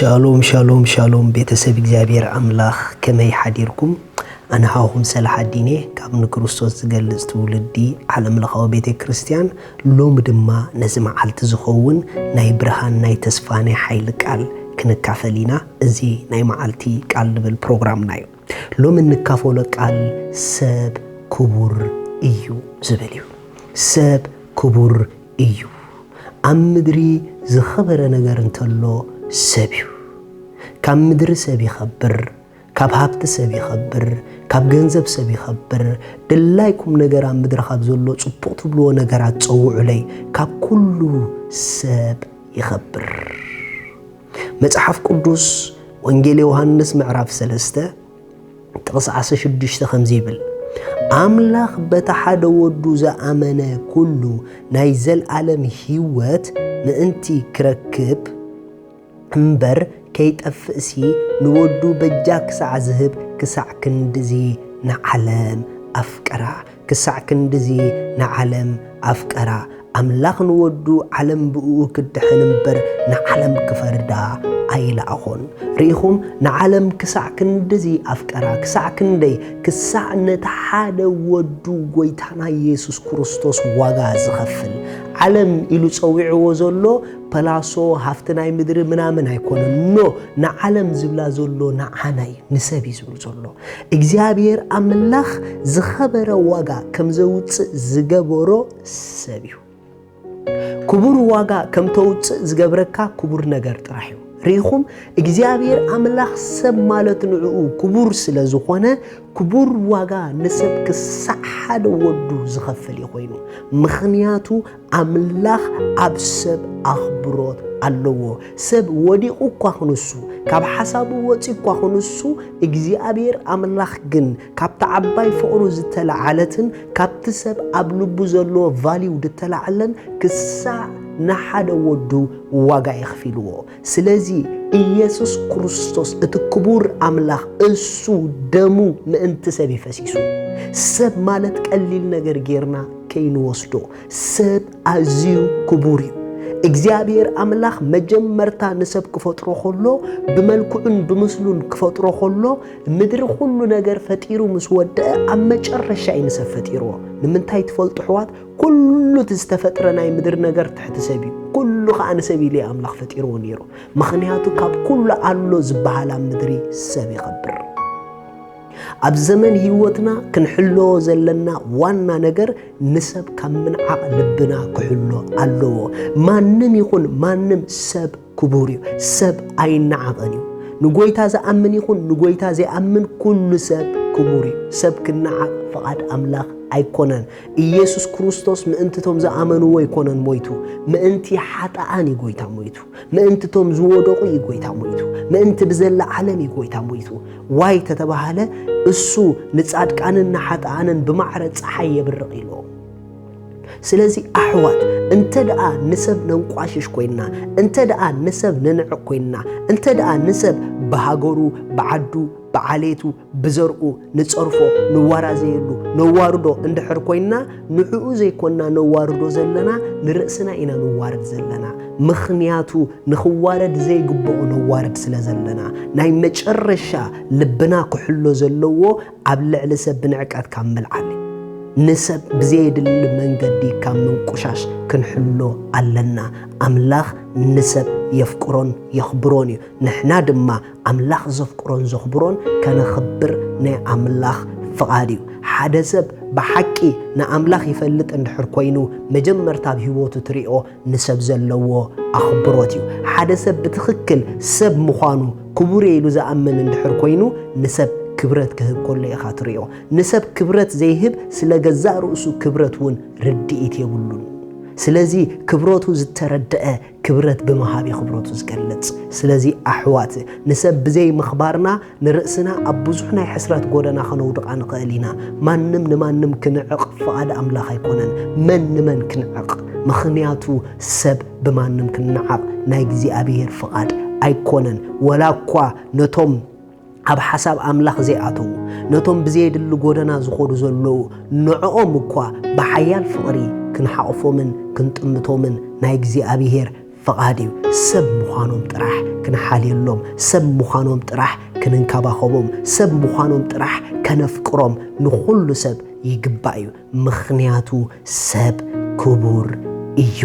ሻሎም ሻሎም ሻሎም፣ ቤተሰብ እግዚኣብሔር ኣምላኽ፣ ከመይ ሓዲርኩም? ኣነ ሓውኹም ሰላሓዲን እየ፣ ካብ ንክርስቶስ ዝገልጽ ትውልዲ ዓለምለኻዊ ቤተ ክርስቲያን። ሎሚ ድማ ነዚ መዓልቲ ዝኸውን ናይ ብርሃን፣ ናይ ተስፋ፣ ናይ ሓይሊ ቃል ክንካፈል ኢና። እዚ ናይ መዓልቲ ቃል ንብል ፕሮግራምና እዩ። ሎሚ እንካፈሎ ቃል ሰብ ክቡር እዩ ዝብል እዩ። ሰብ ክቡር እዩ። ኣብ ምድሪ ዝኸበረ ነገር እንተሎ ሰብ እዩ። ካብ ምድሪ ሰብ ይኸብር፣ ካብ ሃብቲ ሰብ ይኸብር፣ ካብ ገንዘብ ሰብ ይኸብር። ድላይኩም ነገር ኣብ ምድሪ ካብ ዘሎ ጽቡቕ ትብልዎ ነገራት ጸውዑለይ፣ ካብ ኩሉ ሰብ ይኸብር። መጽሓፍ ቅዱስ ወንጌል ዮሃንስ ምዕራፍ ሰለስተ ጥቕሲ ዓሰርተ ሽዱሽተ ከምዚ ይብል፣ ኣምላኽ በቲ ሓደ ወዱ ዝኣመነ ኩሉ ናይ ዘልኣለም ህይወት ምእንቲ ክረክብ እምበር ከይጠፍእሲ ንወዱ በጃ ክሳዕ ዝህብ ክሳዕ ክንድዚ ንዓለም ኣፍቀራ። ክሳዕ ክንድዚ ንዓለም ኣፍቀራ። ኣምላኽ ንወዱ ዓለም ብእኡ ክድሕን እምበር ንዓለም ክፈርዳ ኣይለኣኾን። ርኢኹም፣ ንዓለም ክሳዕ ክንድዚ ኣፍቀራ። ክሳዕ ክንደይ? ክሳዕ ነቲ ሓደ ወዱ ጎይታና ኢየሱስ ክርስቶስ ዋጋ ዝኸፍል። ዓለም ኢሉ ጸዊዕዎ ዘሎ ፐላሶ፣ ሃፍቲ ናይ ምድሪ ምናምን ኣይኮነን። ኖ፣ ንዓለም ዝብላ ዘሎ ንዓና እዩ፣ ንሰብ እዩ ዝብል ዘሎ። እግዚኣብሔር ኣምላኽ ዝኸበረ ዋጋ ከም ዘውፅእ ዝገበሮ ሰብ እዩ። ክቡር ዋጋ ከም ተውፅእ ዝገብረካ ክቡር ነገር ጥራሕ እዩ። ርኢኹም፣ እግዚኣብሔር ኣምላኽ ሰብ ማለት ንዕኡ ክቡር ስለ ዝኾነ፣ ክቡር ዋጋ ንሰብ ክሳዕ ሓደ ወዱ ዝኸፍል እዩ ኮይኑ። ምኽንያቱ ኣምላኽ ኣብ ሰብ ኣኽብሮት ኣለዎ። ሰብ ወዲቑ እኳ ክንሱ፣ ካብ ሓሳቡ ወፂ እኳ ክንሱ፣ እግዚኣብሔር ኣምላኽ ግን ካብቲ ዓባይ ፍቕሩ ዝተለዓለትን ካብቲ ሰብ ኣብ ልቡ ዘለዎ ቫልዩ ዝተላዕለን ክሳዕ ንሓደ ወዱ ዋጋ የኽፊልዎ። ስለዚ ኢየሱስ ክርስቶስ እቲ ክቡር ኣምላኽ እሱ ደሙ ምእንቲ ሰብ ይፈሲሱ። ሰብ ማለት ቀሊል ነገር ጌርና ከይንወስዶ፣ ሰብ ኣዝዩ ክቡር እዩ። እግዚኣብሔር ኣምላኽ መጀመርታ ንሰብ ክፈጥሮ ከሎ፣ ብመልክዑን ብምስሉን ክፈጥሮ ከሎ፣ ምድሪ ኩሉ ነገር ፈጢሩ ምስ ወደአ ኣብ መጨረሻ እዩ ንሰብ ፈጢርዎ። ንምንታይ ትፈልጡ ኣሕዋት? ኩሉ እቲ ዝተፈጥረ ናይ ምድሪ ነገር ትሕቲ ሰብ እዩ። ኩሉ ኸኣ ንሰብ ኢሉ እዩ ኣምላኽ ፈጢርዎ ነይሩ። ምኽንያቱ ካብ ኩሉ ኣሎ ዝበሃል ኣብ ምድሪ ሰብ ይኸብር። ኣብ ዘመን ህይወትና ክንሕልዎ ዘለና ዋና ነገር ንሰብ ካብ ምንዓቕ ልብና ክሕሎ ኣለዎ። ማንም ይኹን ማንም ሰብ ክቡር እዩ። ሰብ ኣይነዓቐን እዩ። ንጎይታ ዝኣምን ይኹን ንጎይታ ዘይኣምን ኩሉ ሰብ ክቡር እዩ። ሰብ ክነዓቕ ፍቓድ ኣምላኽ ኣይኮነን። ኢየሱስ ክርስቶስ ምእንቲ እቶም ዝኣመንዎ ኣይኮነን ሞይቱ፣ ምእንቲ ሓጥኣን እዩ ጎይታ ሞይቱ። ምእንቲ እቶም ዝወደቑ እዩ ጎይታ ሞይቱ። ምእንቲ ብዘላ ዓለም እዩ ጎይታ ሞይቱ። ዋይ ተተባሃለ፣ እሱ ንጻድቃንን ንሓጥኣንን ብማዕረ ጸሓይ የብርቕ ኢልዎም። ስለዚ ኣሕዋት፣ እንተ ደኣ ንሰብ ነንቋሽሽ ኮይንና፣ እንተ ደኣ ንሰብ ንንዕቕ ኮይንና፣ እንተ ደኣ ንሰብ ብሃገሩ፣ ብዓዱ፣ ብዓሌቱ፣ ብዘርኡ ንጸርፎ፣ ንዋራዘየሉ፣ ነዋርዶ እንድሕር ኮይንና፣ ንዕኡ ዘይኮንና ነዋርዶ ዘለና፣ ንርእስና ኢና ነዋርድ ዘለና። ምኽንያቱ ንኽዋረድ ዘይግብኦ ነዋርድ ስለ ዘለና። ናይ መጨረሻ ልብና ክሕሎ ዘለዎ ኣብ ልዕሊ ሰብ ብንዕቀት ካብ ምልዓል እዩ። ንሰብ ብዘየድሊ መንገዲ ካብ ምንቁሻሽ ክንሕሎ ኣለና። ኣምላኽ ንሰብ የፍቅሮን የኽብሮን እዩ። ንሕና ድማ ኣምላኽ ዘፍቅሮን ዘኽብሮን ከነኽብር ናይ ኣምላኽ ፍቓድ እዩ። ሓደ ሰብ ብሓቂ ንኣምላኽ ይፈልጥ እንድሕር ኮይኑ፣ መጀመርታ ኣብ ህይወቱ ትሪኦ ንሰብ ዘለዎ ኣኽብሮት እዩ። ሓደ ሰብ ብትኽክል ሰብ ምዃኑ ክቡር እየ ኢሉ ዝኣምን እንድሕር ኮይኑ፣ ንሰብ ክብረት ክህብ ከሎ ኢኻ ትሪኦ። ንሰብ ክብረት ዘይህብ ስለ ገዛእ ርእሱ ክብረት እውን ርድኢት የብሉን። ስለዚ ክብረቱ ዝተረድአ ክብረት ብምሃብ እዩ ክብረቱ ዝገልጽ። ስለዚ ኣሕዋት፣ ንሰብ ብዘይ ምኽባርና ንርእስና ኣብ ብዙሕ ናይ ሕስረት ጎደና ከነውድቓ ንኽእል ኢና። ማንም ንማንም ክንዕቕ ፍቓድ ኣምላኽ ኣይኮነን። መን ንመን ክንዕቕ? ምኽንያቱ ሰብ ብማንም ክንነዓቕ ናይ እግዚኣብሔር ፍቓድ ኣይኮነን። ወላ እኳ ነቶም ኣብ ሓሳብ ኣምላኽ ዘይኣተዉ፣ ነቶም ብዘየድሊ ጎደና ዝኸዱ ዘለዉ፣ ንዕኦም እኳ ብሓያል ፍቕሪ ክንሓቕፎምን ክንጥምቶምን ናይ እግዚኣብሔር ፍቓድ እዩ። ሰብ ምዃኖም ጥራሕ ክንሓልየሎም፣ ሰብ ምዃኖም ጥራሕ ክንንከባኸቦም፣ ሰብ ምዃኖም ጥራሕ ከነፍቅሮም ንኹሉ ሰብ ይግባእ እዩ። ምኽንያቱ ሰብ ክቡር እዩ።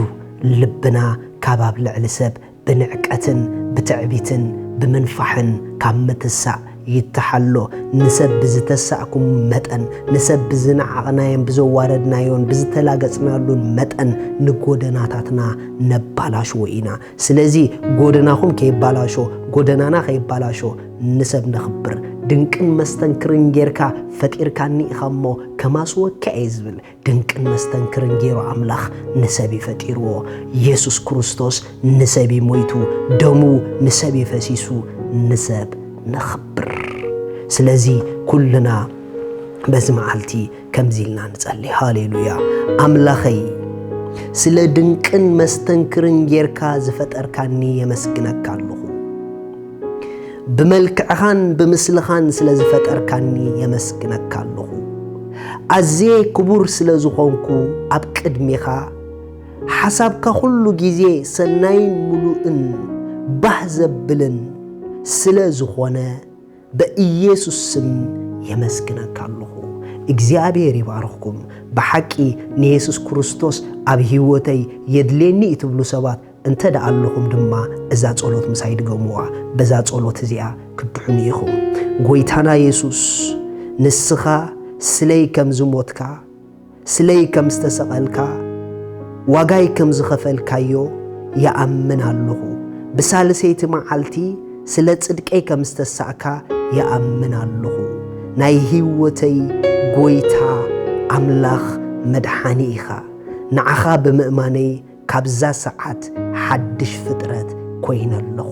ልብና ካብ ኣብ ልዕሊ ሰብ ብንዕቀትን ብትዕቢትን ብምንፋሕን ካብ ምትሳእ ይተሓሎ። ንሰብ ብዝተሳእኩም መጠን፣ ንሰብ ብዝነዓቕናዮን ብዘዋረድናዮን ብዝተላገጽናሉን መጠን ንጎደናታትና ነባላሽዎ ኢና። ስለዚ ጎደናኹም ከይባላሾ፣ ጎደናና ከይባላሾ ንሰብ ነኽብር። ድንቅን መስተንክርን ጌርካ ፈጢርካኒ ኢኻ እሞ ከማስወካ እየ ዝብል። ድንቅን መስተንክርን ገይሩ ኣምላኽ ንሰብ እዩ ፈጢርዎ። ኢየሱስ ክርስቶስ ንሰብ እዩ ሞይቱ፣ ደሙ ንሰብ እዩ ፈሲሱ፣ ንሰብ ነኽብር። ስለዚ ኩልና በዚ መዓልቲ ከምዚ ኢልና ንጸሊ። ሃሌሉያ። ኣምላኸይ፣ ስለ ድንቅን መስተንክርን ጌርካ ዝፈጠርካኒ የመስግነካ ኣለኹ። ብመልክዕኻን ብምስልኻን ስለ ዝፈጠርካኒ የመስግነካ ኣለኹ። ኣዝየ ክቡር ስለ ዝኾንኩ ኣብ ቅድሜኻ ሓሳብካ ኩሉ ግዜ ሰናይን ምሉእን ባህ ዘብልን ስለ ዝኾነ በኢየሱስ ስም የመስግነካ ኣለኹ። እግዚኣብሔር ይባርኽኩም። ብሓቂ ንየሱስ ክርስቶስ ኣብ ህይወተይ የድልየኒ እዩ ትብሉ ሰባት እንተ ደኣ ኣለኹም ድማ እዛ ጸሎት ምሳይ ድገምዋ። በዛ ጸሎት እዚኣ ክትድሕኑ ኢኹም። ጎይታና የሱስ፣ ንስኻ ስለይ ከም ዝሞትካ፣ ስለይ ከም ዝተሰቐልካ፣ ዋጋይ ከም ዝኸፈልካዮ ይኣምን ኣለኹ። ብሳልሰይቲ መዓልቲ ስለ ጽድቀይ ከም ዝተሳእካ ይኣምን ኣለኹ። ናይ ህይወተይ ጎይታ ኣምላኽ መድሓኒ ኢኻ። ንዓኻ ብምእማነይ ካብዛ ሰዓት ሓድሽ ፍጥረት ኮይነ ኣለኹ።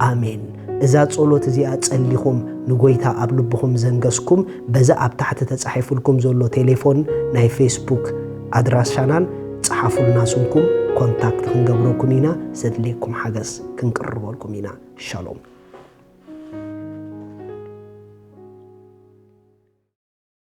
ኣሜን። እዛ ጸሎት እዚኣ ጸሊኹም ንጎይታ ኣብ ልብኹም ዘንገስኩም፣ በዛ ኣብ ታሕቲ ተጻሒፉልኩም ዘሎ ቴሌፎን፣ ናይ ፌስቡክ ኣድራሻናን ጸሓፉልና፣ ስምኩም ኮንታክት ክንገብረኩም ኢና። ዘድልየኩም ሓገዝ ክንቅርበልኩም ኢና። ሻሎም።